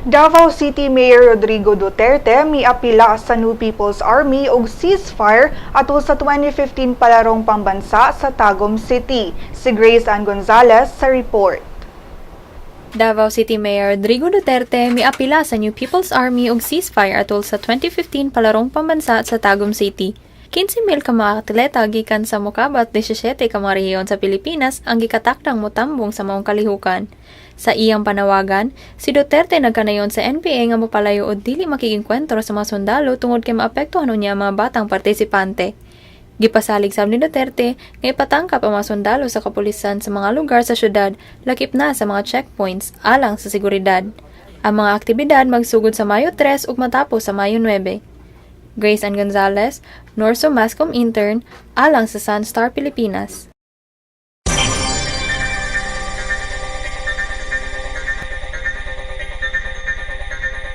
Davao City Mayor Rodrigo Duterte miapila sa New People's Army og ceasefire atol sa 2015 Palarong Pambansa sa Tagum City. Si Grace Ann Gonzalez sa report. Davao City Mayor Rodrigo Duterte miapila sa New People's Army og ceasefire atol sa 2015 Palarong Pambansa sa Tagum City. 15,000 ka mga atleta gikan sa mokabat 17 ka mga rehiyon sa Pilipinas ang gikatakdang motambong sa maong kalihukan. Sa iyang panawagan, si Duterte nagkanayon sa NPA nga mopalayo o dili makig-engkwentro sa mga sundalo tungod kay maapektuhan unya ang mga batang partisipante. Gipasalig sab ni Duterte nga ipatangkap ang mga sundalo sa kapulisan sa mga lugar sa syudad, lakip na sa mga checkpoints, alang sa seguridad. Ang mga aktibidad magsugod sa Mayo 3 ug matapos sa Mayo 9. Grace Ann Gonzalez, Norso Mascom Intern, alang sa Sunstar Pilipinas.